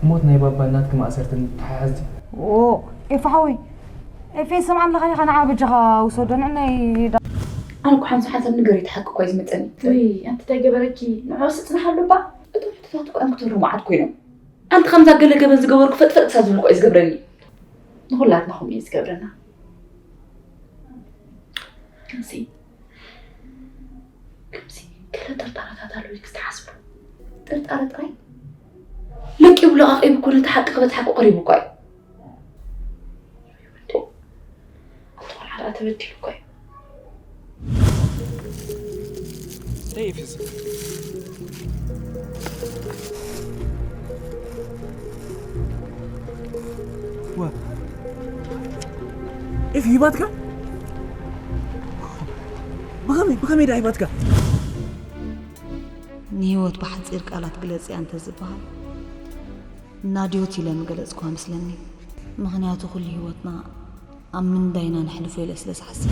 ሞት ናይ ባባን ናትኪ ማእሰርትን ተሓሓዝ ድዩ? ኦ ኤፋ ሓወይ፣ ኤፌ ስምዓ ኣለኻ ኢኻ ንዓ በጃኻ ውሰዶ ንዕነይ። ኣነ እኮ ሓንሳብ ሓንሳብ ንገር እቲ ሓቂ እኮ እዩ ዝመፀኒ። ወይ ኣንቲ እንታይ ገበረኪ? ንዕኡ ስፅንሓሉ እባ። እቶም ሕቶታት እኮ እዮም ክትህሩ መዓት ኮይኖም። ኣንቲ ከምዛ ገለ ገበን ዝገበርኩ ፈጥፈጥ ክሳብ ዝብል እኮ እዩ ዝገብረኒ። ንኹላትና ከምኡ እዩ ዝገብረና። ከምዚ ከምዚ ገለ ጥርጣረታት ኣለዉ ኢልኪ ዝተሓስቡ ጥርጣረ ጥራይ ለቂቡ ለቓቒቡ እኮ ነቲ ሓቂ ክበጽሓ እኮ ቀሪቡ እኮ እዩ። ኣንቲ ቆልዓ ደኣ ተበዲሉ እኮ እዩ። Hey, Efes. Wa. Efi, ይባትካ? ብኸመይ ብኸመይ ደኣ ይባትካ? ንህይወት ብሓፂር ቃላት ግለፅያ እንተዝበሃል እናድዮት ኢለ ምገለፅኳ መስለኒ። ምኽንያቱ ኩሉ ህይወትና ኣብ ምንዳይና ነሕልፎ ኢለ ስለ ዝሓስብ።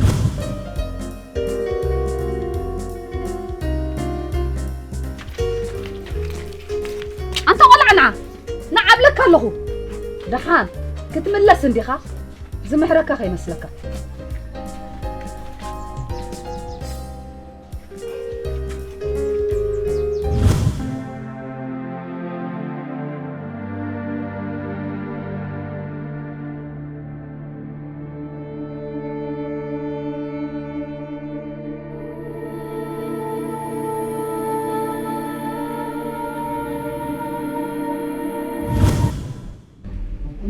ኣንታ ቆልዓ ንዓ ንዓ እብለካ ኣለኹ። ደሓን ክትምለስ እንዲኻ ዝምሕረካ ከይመስለካ።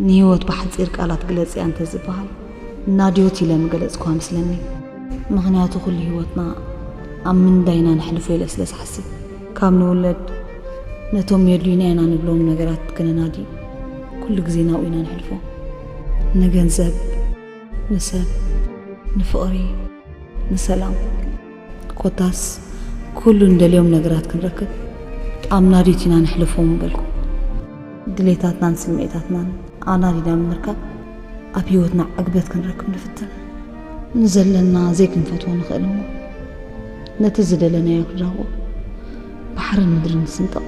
ንህይወት ብሓፂር ቃላት ግለፅያ እንተዝበሃል እናድዮት ኢለ ምገለፅኳ መስለኒ። ምኽንያቱ ኩሉ ህይወትና ኣብ ምንዳይና ነሕልፎ ኢለ ስለ ዝሓስብ። ካብ ንውለድ ነቶም የድልዩና ኢና ንብሎም ነገራት ክነናዲ ኩሉ ግዜ ናብኡ ኢና ነሕልፎ። ንገንዘብ፣ ንሰብ፣ ንፍቕሪ፣ ንሰላም፣ ኮታስ ኩሉ እንደልዮም ነገራት ክንረክብ ኣብ ናድዮት ኢና ነሕልፎ ምበልኩ። ድሌታትናን ስምዒታትናን ኣናዲና ብምርካብ ኣብ ህይወትና ዕግበት ክንረክብ ንፍትን። ንዘለና ዘይክንፈትዎ ንኽእል እሞ ነቲ ዝደለናዮ ክንረኽቦ ባሕርን ምድርን ንስንጥቕ።